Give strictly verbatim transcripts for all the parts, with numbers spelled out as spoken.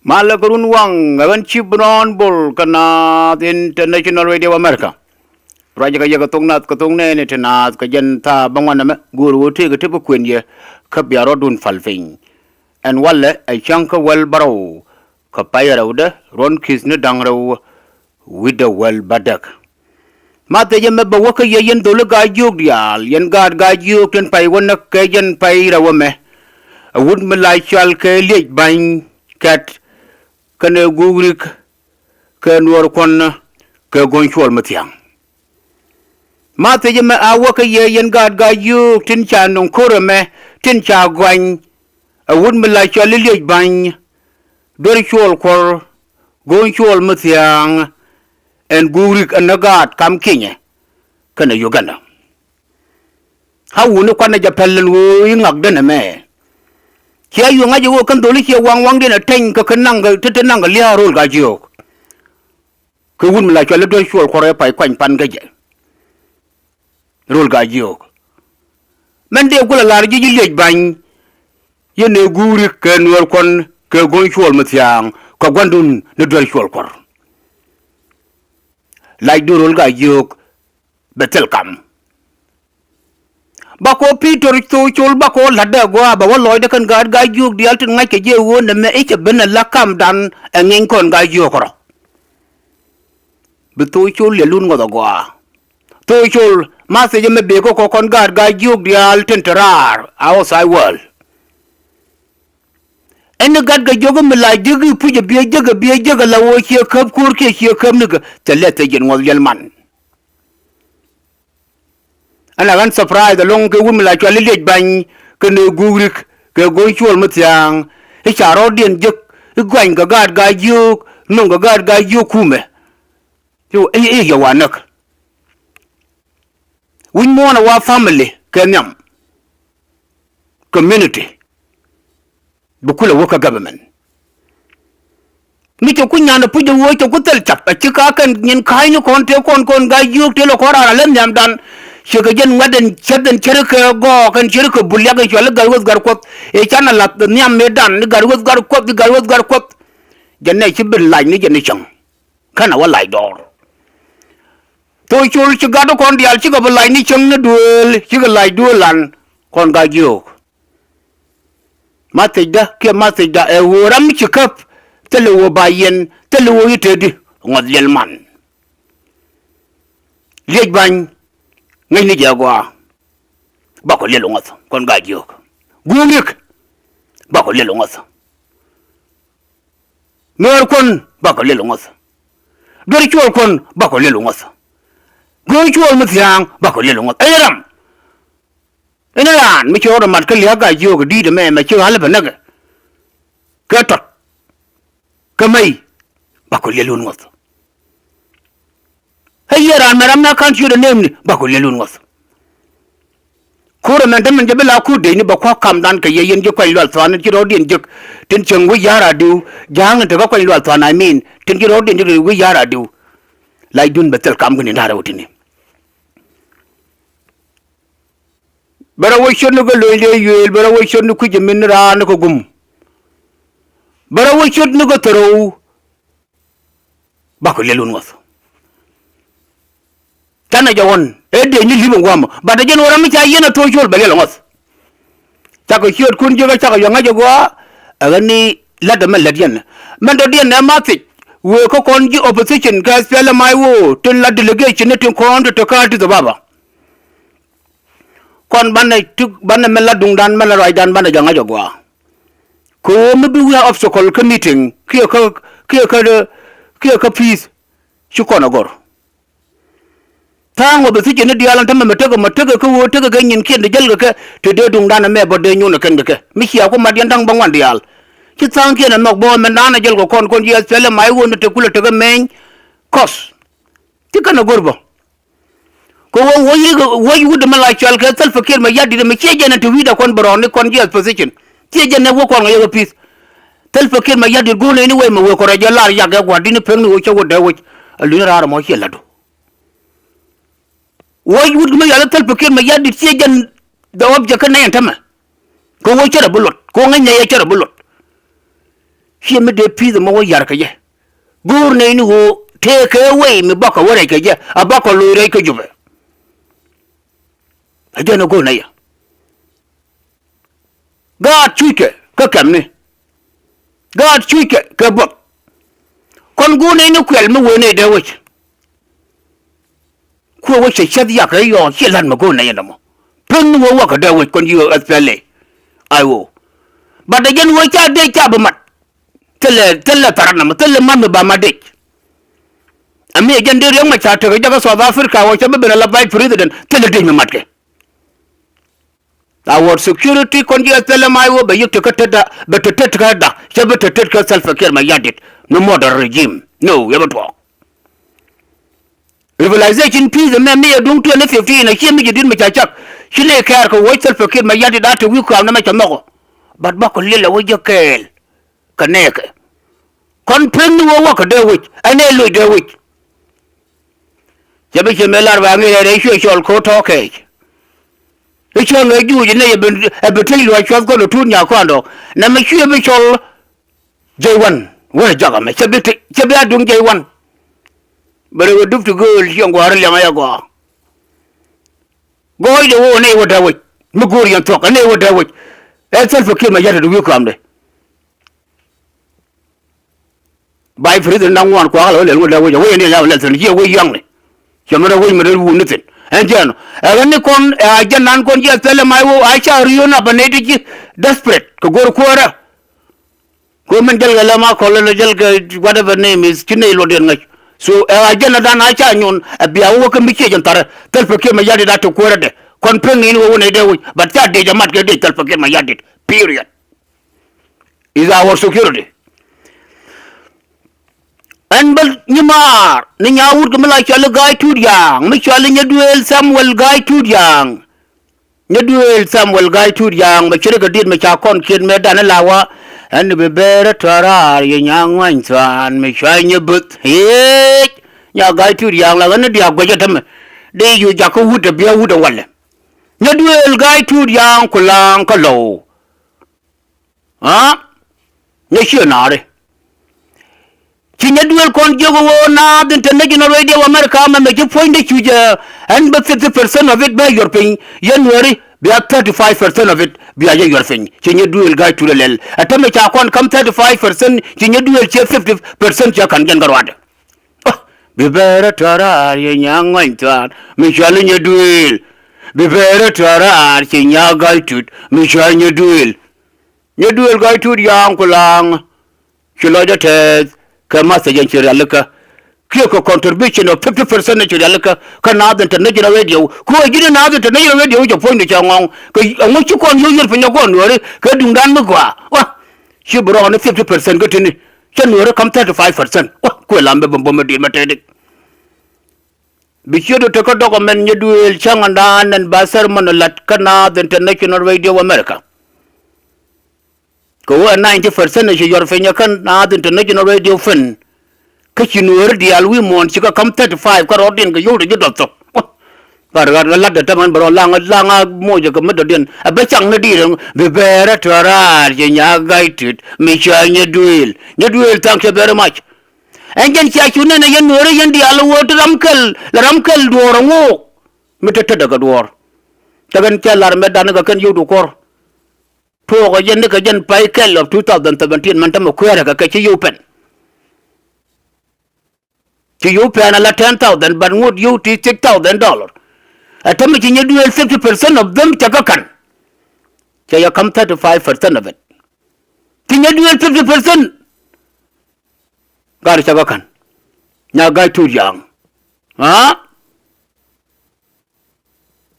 Malɛ kɛ run waŋ ɛ ɣän ci Brown Bol kä Naath International Radio America. Ruacɛ kɛ yɛ kɛ thok nath kɛ thok nɛɛni ti naath kɛ jɛn thaap bäŋuan ɛmɛ go̱o̱r ɣöö tëëkɛ ti bi kuën yɛ kä bia rɔ̱dun pal piny. Ɛn walɛ ɛ cäŋ kä wäl bärɔw kɛ pay rɛwdɛ ruɔ̱n ki̱th ni da̱ŋ rɛw wi̱cdɛ wäl bädäk. Ma thiecä mɛ bɛ wä kä yɛ yɛn dholi Gaa-jiök diaal, yɛn gaat Gaa-jiök tin pay wä näk kɛ jɛn pay rɛw ɛmɛ. Ɛ wut mi la cɔal kɛ Liec Ba̱ny Kɛt kɛnɛ Guuk Rik kɛ Nuäär Kuɔn kɛ Go̱ny Cuɔl mi thia̱a̱ŋ. Ma thiecä mɛ a wä kä yɛ yɛn gaat Gaa-jiök tin ca nöŋ ko̱r ɛmɛ tin ca gɔany. Ɛ wut mi la cɔal i̱ Liec Ba̱ny, Duer Cuɔl Kuɔr, Go̱ny Cuɔl mi thia̱a̱ŋ, ɛn Guuk Rik ɛn ɛ gaat kam kinyɛ kɛnɛ Uganda. A wuni kuanɛ jɛ pɛl ɛn ɣöö i̱ ŋakdä nɛmɛ. Ciɛ yuu ŋa̱c ɛ ɣöö kɛn dholi ciɛ waŋ waŋdiɛn ɛ tɛny kɛ kɛ naŋ kɛ ti ti naŋ kɛ lia̱a̱ ro̱l Gaa-jiök. Kɛ wut mi la cɔal i̱ Duer Cuɔl Kuɔr ɛ pay kuany pan kä jɛ ro̱l Gaa-jiök. Mɛn dee kulɛ la̱r ji̱ ji̱ Liec Ba̱ny, yɛn ɛ Guuk Rik kɛ Nuäär Kuɔn kɛ Go̱ny Cuɔl mi thia̱a̱ŋ kɛ gua̱ndun ni Duer Cuɔl Kuɔr. Lacdun ro̱l Gaa-jiök bɛ thil kam. Bakɔ Pi̱i̱tɔr Thok Col bakɔ la̱tdɛ gɔaa bɛ wä lɔcdɛ kɛn gaat Gaa-jiök diaal tin ŋa̱ckɛ jɛ ɣöö nɛmɛ i̱ cɛ ben ɛ la kamdan ɛ ŋi̱ny kɔn Gaa-jiök rɔ. Bi Thok Col liɛlun ŋɔth agɔaa. Thok Col ma thiecä mɛ bëë kä kɔ kɔn gaat Gaa-jiök diaal tin te raar outside world. Ɛn ni gat kɛ jiök mi la jiäk i̱ puc ɛ biɛ jiäk ɛ biɛ jiäk ɛ la ɣöö ciɛ käp ko̱r kiɛ ciɛ käp nikɛ thilɛ thiec yɛn ŋuɔth liɛl man. Ɛn a ɣän surprise ɛlɔ̱ŋ kɛ wut mi la cɔal i̱ Liec Ba̱ny kɛnɛ Guuk Rik kɛ Go̱ny Cuɔl mi thia̱a̱ŋ. I̱ ca rɔɔdiɛn jek i̱ guany kɛ gaat Gaa-jiök, nöŋ kɛ gaat Gaa-jiök kumɛ. I̱ i̱ i̱ yɛ wa näk. Wi̱c muɔ̱ɔ̱n ɛ wa family kɛ nhiam. Community. Bi kulɛ wä kä government. Mi cɛ ku nyan ɛ puc ɛ ɣöö cɛ ku thil cap ɛ ci ka kɛn nyin ka̱a̱cni kɔn tëë kɔn kɔn Gaa-jiök tëë lɛ kɔn raan a lät nhiamdan. Ciɛ kɛ jɛn ŋuɛ̈t ɛn cäth ɛn cärikɛ gɔɔk ɛn cärikɛ bul yak ɛn cɔal i̱ Gat Weth Gat Kuɔth. Ëë canɛ lath nhiam mëëdan i̱ Gat Weth Gat Kuɔth i̱ Gat Weth Gat Kuɔth. Jɛn nɛ ci ben lac ni jɛn ni cäŋ. Känɛ wä lac dɔɔr. Thok Col ci gat kɔn diaal cikɛ bi lac ni cäŋ ni duëël cikɛ lac duëël lan kɔn Gaa-jiök. Ma thiecdä kiɛ ma thiecdä ɛ ɣöö ram mi ci käp thilɛ ɣöö ba yɛn thilɛ ɣöö i̱ tëëdi ŋuɔth liɛl man. Liec Ba̱ny ŋäcni jɛ agɔaa. Bakɔ liɛl ŋuɔth kɔn Gaa-jiök. Guuk Rik bakɔ liɛl ŋuɔth. Nuäär Kuɔn bakɔ liɛl ŋuɔth. Duer Cuɔl Kuɔn bakɔ liɛl ŋuɔth. Go̱o̱r Cuɔl mi thia̱a̱ŋ bakɔ liɛl ŋuɔth. Ɛn ram. Ɛn raan mi ci rɔɔdɛ mat kä lia̱a̱ Gaa-jiök di̱i̱t ɛmɛ mɛ ci ɣa̱l bɛ näkɛ. Kɛ tɔt. Kä mɛy bakɔ liɛl wun ŋuɔth. Ɛ yiëë raan mɛ ram na ka̱n ciötdɛ neemni bakɔ liɛl wun ŋuɔth. Ko̱r ɛmɛn te min jɛ bi la ko̱r dec ni bɛ kua̱k kamdan kɛ yɛ yɛn ji̱ kuany lual thua̱a̱n ci rɔɔdiɛn jek tin cieŋ wi̱c ya̱r a diw ja̱a̱ŋ ni tekä kuany lual thua̱a̱n I mean tin ci rɔɔdiɛn jek wi̱c ya̱r a diw. Lacdun bɛ thil kam kä ni da̱rɛ wä tini. Bɛ rɔ wä ciöt ni kä lo̱cdɛ yuëël bɛ rɔ wä ciöt ni kui̱c ɛmin raan ni kä gum. Bɛ rɔ wä ciöt ni kä thärɔw. Bakɔ liɛl wun ŋuɔth. Canɛ jɛ ɣɔn ɛ dee ni li̱p in gua̱a̱mɔ bat ɛ jɛn ɣöö ram mi ca yieen ɛ Thok Col bɛ liɛl ɛ ŋuɔth. Cakɔ ciöötkun jiäkä cakɔ yɔ ŋa̱c ɛ gɔaa. Ɛ ɣän ni la̱t ɛmɛ la̱t yɛn mɛn dɔ̱diɛn ɛ ma thiec. Wëë kä kɔn ji̱ opposition kɛ S P L M I O tin la delegation ni tin kɔn ti te kä Addis Ababa. Kɔn banɛ ti banɛ mɛ la duŋdan mɛ la ruacdan banɛ jɛ ŋa̱c ɛ gɔaa. Kɛ ɣöö mi bi wi̱i̱ a obstacle kä meeting kiɛ kä kiɛ kä kiɛ kä peace. Ci kɔn ɛ gɔr. Tha̱a̱ŋ wä bi thiecä ni diaal ɛn tämɛ mɛ tekɛ mɛ tekɛ kä ɣöö tekɛ kɛ nyinkiɛn ti jäl kɛ kɛ te dee duŋdan ɛmɛ bä dee nyuun ɛ kɛn kɛ kɛ mi cia ku mat yɛn da̱ŋ bä ŋuan diaal. Ci tha̱a̱ŋkiɛn ɛ nhɔk bä mɛ naan ɛ jäl kɛ kɔn kɔn ji̱ S P L M I O ni te kulɛ tekɛ mɛny. Kɔs ci kɛn ɛ go̱r bä. Kɛ ɣöö wä yiëë wä wut ɛmɛ la cɔal kɛ Salva Kiir Mayardit ɛmɛ ciɛ jɛn ɛ te wi̱i̱dɛ kɔn bɛ rɔɔni kɔn ji̱ opposition. Ciɛ jɛn ɛ wä kɔn ŋa yɛ kɛ peace. Salva Kiir Mayardit go̱o̱r nɛy ni wec mɛ wëë kɔ rɛc jɛ lar yak ɛ gua̱a̱r di̱t ni pek ni ɣöö cä wä dee wec. Ɛ luny raar ɛmɔ ciɛ la̱tdu. Wä wut mi yɔal i̱ Salva Kiir Mayardit ciɛ jɛn the object kä nɛy ɛn tämɛ. Kɛ ɣöö cärɛ bi luɔt kɛ ɣöö ŋäc nɛy ɛ cärɛ bi luɔt. Ciɛ mi dee pi̱i̱th ɛmɔ wä yar kɛ jɛ. Go̱o̱r nɛy ni ɣöö tëëkɛ wei mi bakɔ wä rɛc kɛ jɛ, a bakɔ lo̱c rɛc kä Jubɛ. Ɛ jɛn ɛ go̱o̱r nɛy ɛ. Gaat cuckɛ kä kɛmni. Gaat cuckɛ kɛ buɔth. Kɔn go̱o̱r nɛy ni kuɛl mi wee nɛy dee wec. Kuɛ wec cɛ cäth yak rɛy yɔɔk ciɛ la̱t mi go̱o̱r nɛy ɛn ɛmɔ. Pek ni wee wäkä dee wec kɔn ji̱ ɛ thilɛ. Ay ɣöö. Bat ɛ jɛn wee ca dee ca bi mat. Thilɛ, thilɛ tharat namɛ, thilɛ mat mi ba mat dec. Ami ɛ jɛn dee riɛk mɛ ca tekɛ jakä South Africa wä cɛ bi ben ala vice president, thilɛ dec mi matkɛ. Our security kɔn jiɛ thilɛ may wä bɛ yik tekä tetda, bɛ te tet kä da, cɛ bi te tet kä Salva Kiir Mayardit, ni modern regime. No, yɛ bi tuɔɔk. Civilization peace mɛ mi ɛ duŋ twenty fifteen a ciɛ mi jɛ dit mi ca cak. Ci lɛ kɛɛr kɛ wä Salva Kiir Mayardit a te wi̱i̱ kɔam ni mɛ cɛ nhɔkɔ. But bakɔ liɛl ɛ wä jɛ kɛɛl. Kɛ nɛɛkɛ. Kɔn pek ni wä wäkä dee wec, ɛn ɛ loc dee wec. Cɛ bi cɛ mëë lar ba ŋi̱i̱c rɛy rɛy cuɛ cɔl ko̱ tɔ̱ kɛɛc. I̱ cä ŋäc juuc inɛ ɛ bi, ɛ bi tëc luɔc cuɔth kɔn ɛ tuut nyakuandɔ. Nɛmɛ cuɛ bi cɔl jɛy wan. Wä jakä mɛ cɛ bi tëc, cɛ bi a duŋ jɛy wan. Bɛ rɛ wä dup ti gööl ciɛ ŋua̱r liɛŋä yɛ gɔaa. Gɔɔydɛ wä wä nɛy wä dee wec. Mi go̱o̱r yɛn thuɔ̱k ɛ nɛy wä dee wec. Ɛ Salva Kiir Mayardit wi̱i̱ kɔamdɛ. Vice president da̱ŋ ŋuan kuakä la wä lɛl ŋut lɛ wec a wec ni ya wä lɛl thi̱n jiɛ wec yaŋni. Cɛ mi rɛ wec mi rɛ wuni thi̱n ɛn jɛn ɔ ɛ ɣän ni kɔn ɛ a jɛn nan kɔn jiɛ thɛlɛ may wä a ca riöön a bä nɛy ti ji̱ desperate kɛ go̱r kuäärä. Kɛ ɣöö min jälkɛ lɛ ma kɔl lɛ jälkɛ whatever name is ci nɛy luɔtdiɛn ŋäc. So ɛ a jɛn a dan a ca nyuɔn ɛ bia wä wä kä mi ciec ɛn tharɛ thɛl pɛ kiɛ mɛ yadit a te kuäärä dɛ kɔn pek ŋi̱i̱n wä wä nɛy dee wec but ca dec a mat kɛ dec thɛl pɛ kiɛ mɛ yadit. Period. Is our security. Ɛn bä nyimaar ni Nyawut kɛ mi la cɔl i̱ Ga̱a̱c Tuut Ya̱a̱ŋ mi cɔl i̱ Nyaduëël Samuel Ga̱a̱c Tuut Ya̱a̱ŋ. Nyaduëël Samuel Ga̱a̱c Tuut Ya̱a̱ŋ mɛ ce̱tkɛ diet mɛ ca kɔn kiɛt mɛ dan i̱ la wa. Ɛn bi bɛɛr ɛ tɔ̱ raar yɛ Nyaŋuany Thuaan mi cɔal Nyaböth. Hiec Nya Ga̱a̱c Tuut Ya̱a̱ŋ la ɣän i̱ diaak guɛc ɛ tämɛ. Dee yu jakä wut ɛ biɛ wut ɛ walɛ. Nyaduëël Ga̱a̱c Tuut Ya̱a̱ŋ ku laaŋ kä Lɔw. Aa? Nyɛ ciɛ naari. Ci Nyaduëël kɔn jiök ɣöö Naath International Radio America mɛmɛ ci puɔ̱nydɛ cuc ɛ ɛn bä fifty percent of it bä yuɔr piny yɛn Nuääri bia thirty five percent of it bia jɛ yuɔr piny. Ci Nyaduëël Ga̱a̱c Tuut ɛ lɛl ɛ tämɛ ca kɔn ka̱m thirty five percent ci Nyaduëël ciɛ fifty percent ciɛ ka̱n jɛn kä ruaadɛ. Bi bɛɛr ɛ tɔ̱ raar yɛ Nyaŋuany Thuaan mi cɔal i̱ Nyaduëël. Bi bɛɛr ɛ tɔ̱ raar ci Nya Ga̱a̱c Tuut mi cɔal Nyaduëël. Nyaduëël Ga̱a̱c Tuut Ya̱a̱ŋ ku laaŋ. Ci lɔcdä tɛɛth kɛ message ɛn ci rialikä. Kiɛ kɛ contribution of fifty percent ci rialikä kä Naath International Radio. Ku ɛ ji̱n Naath International Radio cɛ puɔ̱nydɛ cɛ ŋɔ̱ŋ kɛ ɛŋu ci kɔn yio̱w yiër piny ɛ kɔn Nuääri kɛ duŋdan mi gɔaa. Wa ci bi rɔɔk ni fifty percent kä ti̱ni. Cä Nuääri ka̱m thirty five percent. Wa kuëë lam bɛ bä bä mi di̱i̱t mɛ tɛɛdik. Bi ciötdu tekä document Nyaduëël cäŋ ɛn da̱a̱n ɛn ba sermon ɛ la̱t kä Naath International Radio America. Kɛ ɣöö ɛ ninety percent ɛ ci yuɔr piny ɛ kä Naath International Radio pen. Kä ci Nuääri diaal wi̱i̱ muɔ̱ɔ̱n cikɛ ka̱m thirty five kä rɔɔdiɛn kɛ yio̱w te ji̱ dɔth thok. Gat gat gat la̱t ɛ tämɛn bɛ rɔ laŋ laŋ a moc ɛ kɛ mi dɔ̱diɛn ɛ bä cak ni di̱i̱t ɛn bi bɛɛr ɛ tɔ̱ raar ci Nya Ga̱a̱c Tuut mi cɔal Nyaduëël. Nyaduëël, thank you very much. Ɛn jɛn cia cu nɛn ɛ yɛn Nuääri yɛn diaal ɛ ɣöö te ram kɛl lɛ ram kɛl duɔ̱ɔ̱r ɛŋu. Mi te tetdɛ kɛ duɔ̱ɔ̱r. Te kɛn cɛ la̱r mɛ dan kɛ kɛn yio̱wdu kuɔ̱r. Tuɔɔk ɛ jɛn ni kɛ jɛn pay kɛl of two thousand seventeen mɛn tämɛ kuɛɛrɛ kɛ kɛ ci yio̱w pɛn. Ci yio̱w pɛn ala ten thousand but ŋot yio̱w ti six thousand dollar. Ɛ tämɛ ci Nyaduëël fifty percent of them cɛ kɛ ka̱n. Cɛ yɛ ka̱m thirty five percent of it. Ci Nyaduëël fifty percent. Gat cɛ kɛ ka̱n. Nya Ga̱a̱c Tuut Ya̱a̱ŋ. Aa?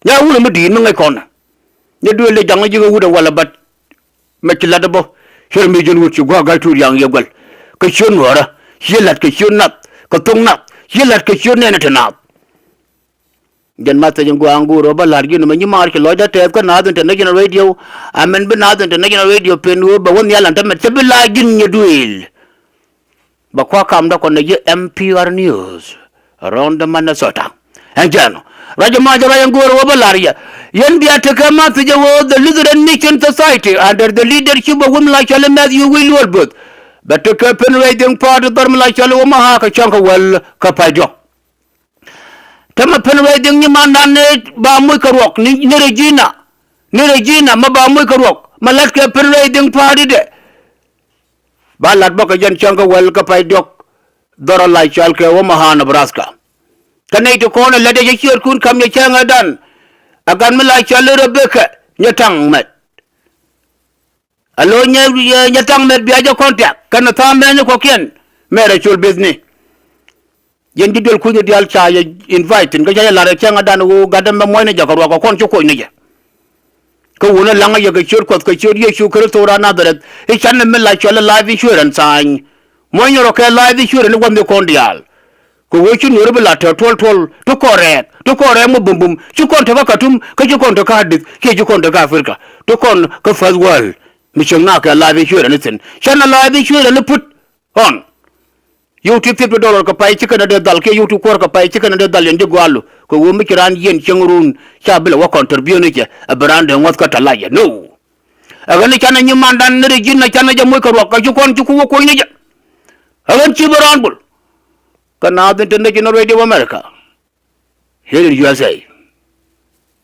Nya wut mi di̱i̱t mi ŋäc kɔn. Nyaduëël dee jaŋ ji̱ kɛ wut ɛ walɛ bat. Mɛ ci lat ɛ bä. Cier mi ji̱n wut ci gua̱a̱k Ga̱a̱c Tuut Ya̱a̱ŋ yɛ guɛl. Kɛ ciöt Nuäärä. Ciö la̱t kɛ ciöt Nath. Kɛ thok Nath. Ciö la̱t kɛ ciöt nɛɛnɛ ti Naath. Jɛn message in gua̱a̱ŋ guur ɔ bä la̱r ji̱n mɛ nyimaar ci lɔcdä tɛɛth kä Naath International Radio. Amɛn bi Naath International Radio pen ɣöö bɛ wä nhial ɛn tämɛ cɛ bi la̱r ji̱n Nyaduëël. Bɛ kua̱ kamdä kɔn ɛ ji̱ M P R News around the Minnesota. Ɛn jɛn ɔ ruac ɛmɔ jɛ ruac ɛn go̱o̱r ɛ wä bä la̱r yɛ. Yɛn bia tekɛ message ɛ ɣöö the Lutheran Mission Society under the leadership of women la cɔl ɛ Matthew Wi̱i̱ Luɔl Bo̱th. Bɛ tekɛ Pen Rɛy Dhieŋ Pa̱a̱t dhɔr mi la cɔl i̱ Omaha kɛ cäŋ kɛ wäl kɛ pay diɔ̱k. Täämɛ Pen Rɛy Dhieŋ nyimandan ni ba moc kɛ ruɔk ni, ni Regina. Ni Regina mi ba moc kɛ ruɔk mi la̱tkɛ Pen Rɛy Dhieŋ Pa̱a̱t i̱dɛ. Ba la̱t bä kɛ jɛn cäŋ kɛ wäl kɛ pay diɔ̱k dhɔr a la cɔal kɛ Omaha, Nebraska. Kä nɛy ti kɔn ɛ lät ɛ cɛ ciötkun ka̱m nyɛ cäŋädan. Ɛ gat mi la cɔal i̱ Rebecca Nyataŋ Mɛt. Alo nyɛ, nyɛ, Nyataŋ Mɛt bia jɛ contact kɛnɛ tha̱a̱ŋ mɛni kɔ̱kiɛn. Mɛrɛ col bethni. Yɛn ji̱ duel kucni diaal ca yɛ invite thi̱n kä ca yɛ la̱r ɛ cäŋädan ɣöö gat ɛmɛ muɔ̱cni jɛ kɛ ruɔk kɛ kɔn ci kuɔcni jɛ. Kä wunä la̱ŋä yɛ kɛ ciöt Kuɔth kɛ ciöt Yecu Kritho raan Nadharɛth i̱ canɛ mi la cɔl i̱ life insurance tha̱a̱ny. Muɔ̱cni rɔ kɛ life insurance i̱ gua̱thni kɔn diaal. Kɛ ɣöö ci nuɔ̱ɔ̱ri bi la tɛ̈ tuɔl tuɔl ti kɔn rɛɛk, ti kɔn rɛɛk mi bumbum, ci kɔn te kä Katum kä ci kɔn te kä Adith kiɛ ci kɔn te kä Africa, ti kɔn kä first world. Mi cieŋ na kɛ life insurance ni thi̱n, canɛ life insurance ni put on. Yio̱w ti fifty dollar kɛ pay ci kɛn a dee dhal kiɛ yio̱w ti kuäär kɛ pay ci kɛn a dee dhal yɛn ji̱ gɔaalu. Kɛ ɣöö mi ci raan yiɛn cieŋ run ca bi lɛ wä contribute ni cɛ, ɛ bi raan dee ŋuɔ̱th kä tɛ lac yɛ. No. Ɛ ɣän canɛ nyimandan ni Regina canɛ jɛ moc kɛ ruɔk kɛ ci kɔn ci ku wä kuɔ̱ny ni jɛ. Ɛ ɣän ci bi raan bul. Kä Naath International Radio of America. Here in U S A.